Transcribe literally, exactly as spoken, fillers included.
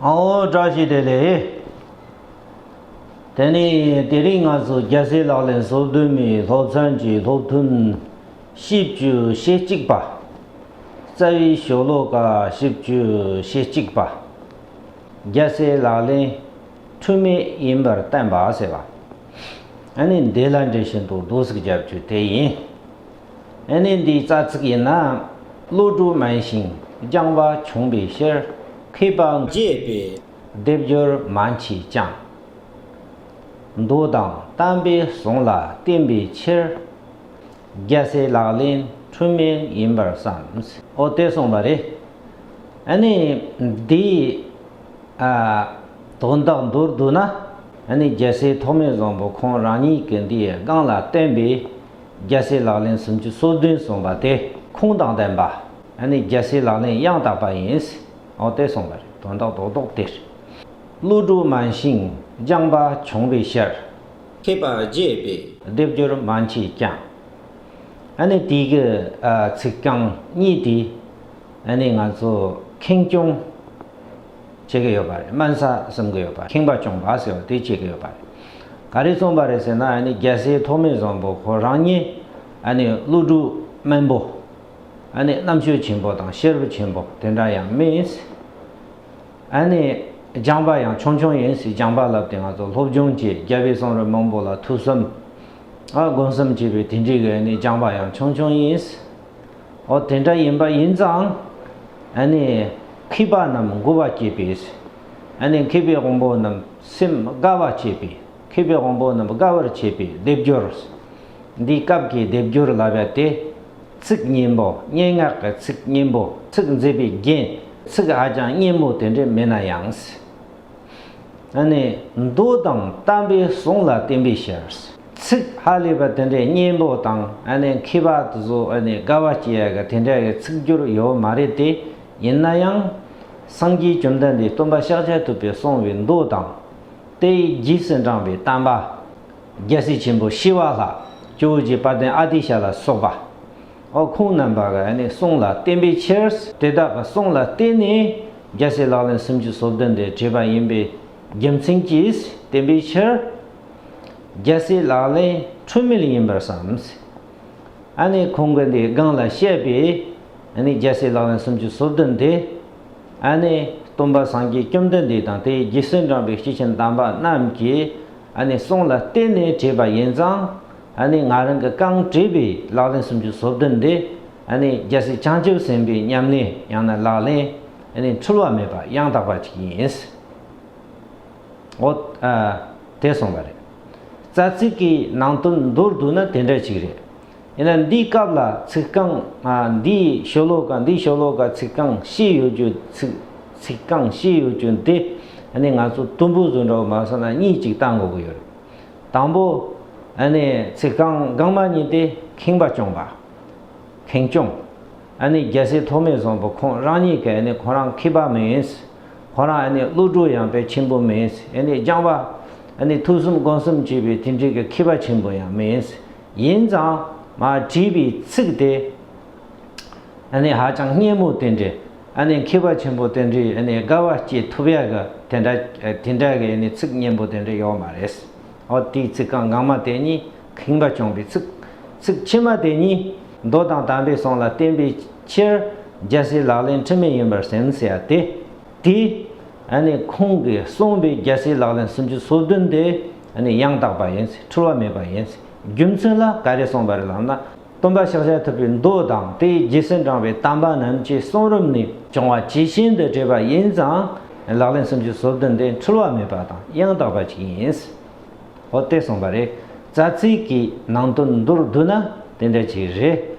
ཨའོ། བཀྲ་ཤིས་བདེ་ལེགས། དེ་ནས་དེ་རིང་ང་ཚོ་རྒྱལ་སྲས་ལག་ལེན་སོ་བདུན་མའི་སློབ་ཚན་གྱི་སློབ་ཐུན་བཞི་བཅུ་ཞེ་གཅིག་པ། རྩ་བའི་ཤོ་ལོ་ཀ་བཞི་བཅུ་ཞེ་གཅིག་པ། རྒྱལ་སྲས་ལག་ལེན་འཁྲུལ་མེད་ཡིན་པར་བསྟན་པ་ཟེར་བ། ཨ་ནི་འདི་ལ་འགྲེལ་བཤད་མདོར་བསྡུས་ཤིག་རྒྱབ་རྒྱུ་དེ་ཡིན། ཨ་ནི་འདིའི་རྩ་ཚིག་ཡིན་ན། བློ་གྲོས་དམན་ཞིང་སྦྱངས་པ་ཆུང་བའི་ཕྱིར། མཁས་པ་དགྱེས་པའི་སྡེབ་སྦྱོར་མན་ཆད་ཀྱང་། མདོ་དང་དམ་པའི་གསུང་ལ་བརྟེན་པའི་ཕྱིར། རྒྱལ་སྲས་ལག་ལེན་འཁྲུལ་མེད་ཡིན་པར་བསམ། ཨོ་དེ་གསུངས་པ་རེད། ཨ་ནི་འདིའི་ཨ། དོན་དག་མདོར་བསྡུ་ན། ཨ་ནི་རྒྱལ་སྲས་ཐོགས་མེད་བཟང་པོ་ཁོང་རང་ཉིད་ཀྱིས་འདིའི་སྒང་ལ་བསྟན་པའི་རྒྱལ་སྲས་ལག་ལེན་སུམ་ཅུ་སོ་བདུན་གསུངས་པ་དེ་ཁུངས་དང་ལྡན་པ། ཨ་ནི་རྒྱལ་སྲས་ལག་ལེན་ཡང་དག་པ་ཡིན། ཨོ་དེ་གསུངས་པ་རེད། དོན་དག་རྡོག་རྡོག་དེ་རེད། བློ་གྲོས་དམན་ཞིང་སྦྱངས་པ་ཆུང་བའི་ཕྱིར། མཁས་པ་དགྱེས་པའི་སྡེབ་སྦྱོར་མན་ཆད་ཀྱང་། ཨ་ནི་དེ་གི་ཨ། ཚིག་རྐང་གཉིས་དེ། ཨ་ནི་ང་ཚོ་ཁེངས་སྐྱུང་བྱེད་ཀྱི་ཡོད་པ་རེད། དམན་ས་བསམ་གྱི་ཡོད་པ། ཁེངས་པ་སྐྱུང་བ་ཟེར་བ་དེ་བྱེད་ཀྱི་ཡོད་པ་རེད། ག་རེ་གསུངས་པ་རེད་ཟེར་ན། ཨ་ནི་རྒྱལ་སྲས་ཐོགས་མེད་བཟང་པོ་ཁོ་རང་ཉིད་ཨ་ནི་བློ་གྲོས་དམན་པོ། ཨ་ནི་རྣམ་དཔྱོད་ཆེན་པོ་དང་ཤེས་རབ་ཆེན་པོ་དེ་འདྲ་ཡང་མིན། ཨ་ནི་སྦྱངས་པ་ཡང་ཆུང་ཆུང་ཡིན་ཟེར། སྦྱངས་པ་ལབ་དེ་ང་ཚོ་སློབ་སྦྱོང་བྱས། རྒྱལ་བའི་གསུང་རབ་མང་པོ་ལ་ཐོས་བསམ། ཨ། སྒོམ་གསུམ་བྱས་པའི་དེ་འདྲའི་གི་ཨ་ནི་སྦྱངས་པ་ཡང་ཆུང་ཆུང་ཡིན། ཨོ་དེ་འདྲ་ཡིན་པ་ཡིན་ཙང་། ཨ་ནི་མཁས་པ་རྣམས་མགུ་བ་སྐྱེད་པའི། ཨ་ནི་མཁས་པའི་དབང་པོ་རྣམས་སེམས་དགའ་བ་བྱེད་པའི། མཁས་པའི་དབང་པོ་རྣམས་དགའ་བར་བྱེད་པའི་སྡེབ་སྦྱོར། འདིའི་སྐབས་ཀྱི་སྡེབ་སྦྱོར་ལབ་ཡ་དེ། ཚིག་སྙན་པོ། སྙན་ངག་གི་ཚིག་སྙན་པོ། ཚིག་མཛེས་པའི་རྒྱན། ཚིག་ཧ་ཅང་སྙན་མོ་དེ་འདྲ་མེད་ན་ཡང་། ཨ་ནི་མདོ་དང་དམ་པའི་གསུང་ལ་བརྟེན་པའི་ཕྱིར། ཚིག་ཧ་ལས་པ་དེ་འདྲའི་སྙན་པོ་དང་། ཨ་ནི་མཁས་པ་དེ་ཚོ་ཨ་ནི་དགའ་བ་སྐྱེ་ཡ་གི་དེ་འདྲ་གི་ཚིག་སྦྱོར་ཡོད་མ་རེད་དེ། ཡིན་ན་ཡང་། སངས་རྒྱས་བཅོམ་ལྡན་འདས་སྟོན་པ་ཤཱཀྱ་ཐུབ་པས་གསུངས་པའི་མདོ་དང་། དེའི་རྗེས་སུ་འབྲངས་པའི་དམ་པ། རྒྱལ་སྲས་ཆེན་པོ་ཞི་བ་ལྷ། ཇོ་བོ་རྗེ་དཔལ་ལྡན་ཨ་ཏི་ཤ་ལ་སོགས་པ། ཨོ་ཁོང་རྣམ་པ་གི་ཨ་ནི་གསུང་ལ་བརྟེན་པའི་ཕྱིར། དེ་དག་གི་གསུང་ལ་བརྟེན་ནས་རྒྱལ་སྲས་ལག་ལེན་སུམ་ཅུ་སོ་བདུན་དེ་བྲིས་པ་ཡིན་པའི་རྒྱུ་མཚན་གྱིས་བརྟེན་པའི་ཕྱིར། རྒྱལ་སྲས་ལག་ལེན་འཁྲུལ་མེད་ཡིན་པར་བསམ། ཨ་ནི་ཁོང་གིས་འདི་སྒང་ལ་བཤད་པའི་ཨ་ནི་རྒྱལ་སྲས་ལག་ལེན་སུམ་ཅུ་སོ་བདུན་དེ། ཨ་ནི་སྟོན་པ་སངས་རྒྱས་བཅོམ་ལྡན་འདས་དང་དེའི་རྗེས་སུ་འབྲངས་པའི་སྐྱེས་ཆེན་དམ་པ་རྣམས་ཀྱི་ཨ་ནི་གསུང་ལ་བརྟེན་ནས་བྲིས་པ་ཡིན་ཙང་། ཨ་ནི་ང་རང་གིས་གང་བྲིས་པའི་ལག་ལེན་སུམ་ཅུ་སོ་བདུན་དེ། ཨ་ནི་རྒྱལ་སྲས་བྱང་ཆུབ་སེམས་དཔའི་ཉམས་ལེན། ཡང་ན་ལག་ལེན། ཨ་ནི་འཁྲུལ་བ་མེད་པ་ཡང་དག་པ་ཅིག་ཡིན། འོ། ཨ། དེ་གསུངས་པ་རེད། རྩ་ཚིག་གི་ནང་དོན་མདོར་བསྡུ་ན་དེ་འདྲ་ཅིག་རེད། ཡིན་ན་འདིའི་སྐབས་ལ་ཚིག་རྐང་། ཨ། འདིའི་ཤོ་ལོ་ཀ། འདིའི་ཤོ་ལོ་ཀ་ཚིག་རྐང་བཞི་ཡོད་རྒྱུ། ཚིག་ཚིག་རྐང་བཞི་ཡོད་རྒྱུ་འདི། ཨ་ནི་ང་ཚོ་དུམ་བུ་བཟོ་འདྲ་བོ་མ་བཟོ་ན་གཉིས་ཅིག་བཏང་དགོས་ཀྱི་ཡོད་རེད། དང་པོ། ཨ་ནི་ཚིག་རྐང་སྒང་མ་གཉིས་དེ་ཁེངས་པ་སྐྱུང་བ། ཁེངས་སྐྱུང་། ཨ་ནི་རྒྱལ་སྲས་ཐོགས་མེད་བཟང་པོ་ཁོང་རང་ཉིད་ཀྱིས་ཨ་ནི་ཁོ་རང་མཁས་པ་མིན། ཁོ་རང་ཨ་ནི་བློ་གྲོས་ཡང་དཔེ་ཆེན་པོ་མིན། ཨ་ནི་སྦྱངས་པ། ཨ་ནི་ཐོས་བསམ་སྒོམ་གསུམ་བྱས་པའི་དེ་འདྲའི་གི་མཁས་པ་ཆེན་པོ་ཡང་མིན། ཡིན་ཙང་མ་བྲིས་པའི་ཚིག་དེ། ཨ་ནི་ཧ་ཅང་སྙན་མོ་དེ་འདྲའི། ཨ་ནི་མཁས་པ་ཆེན་པོ་དེ་འདྲའི་ཨ་ནི་དགའ་བ་སྐྱེ་ཐུབ་ཡ་གི་དེ་འདྲ། དེ་འདྲ་གི་ཨ་ནི་ཚིག་སྙན་པོ་དེ་འདྲ་ཡོད་མ་རེད། འོ་དེའི་ཚིག་རྐང་སྒང་མ་དེ་གཉིས་ཁེངས་པ་སྐྱུང་བའི་ཚིག་ཚིག་ཕྱི་མ་དེ་གཉིས་མདོ་དང་དམ་པའི་གསུང་ལ་བརྟེན་པའི་ཕྱིར། རྒྱལ་སྲས་ལག་ལེན་འཁྲུལ་མེད་ཡིན་པར་སེམས་ཟེར་ཡ་དེ། དེ་ཨ་ནི་ཁོང་གིས་གསུངས་པའི་རྒྱལ་སྲས་ལག་ལེན་སུམ་ཅུ་སོ་བདུན་དེ་ཨ་ནི་ཡང་དག་པ་ཡིན། འཁྲུལ་བ་མེད་པ་ཡིན། རྒྱུ་མཚན་ལ་ག་རེ་གསུངས་པ་རེད་ལབ་ན། སྟོན་པ་ཤཱཀྱ་ཐུབ་པའི་མདོ་དང་དེའི་རྗེས་སུ་འབྲངས་པའི་དམ་པ་རྣམས་ཀྱི་གསུང་རབ་ནས་བྱུང་བ་ཇི་བཞིན་དུ་བྲིས་པ་ཡིན་ཙང་། ལག་ལེན་སུམ་ཅུ་སོ་བདུན་དེ་འཁྲུལ་བ་མེད་པ་དང་ཡང་དག་པ་ཅིག་ཡིན། འོ་དེ་གསུངས་པ་རེད། རྩ་ཚིག་གི་ནང་དོན་མདོར་བསྡུ་ན་དེ་འདྲ་ཅིག་རེད།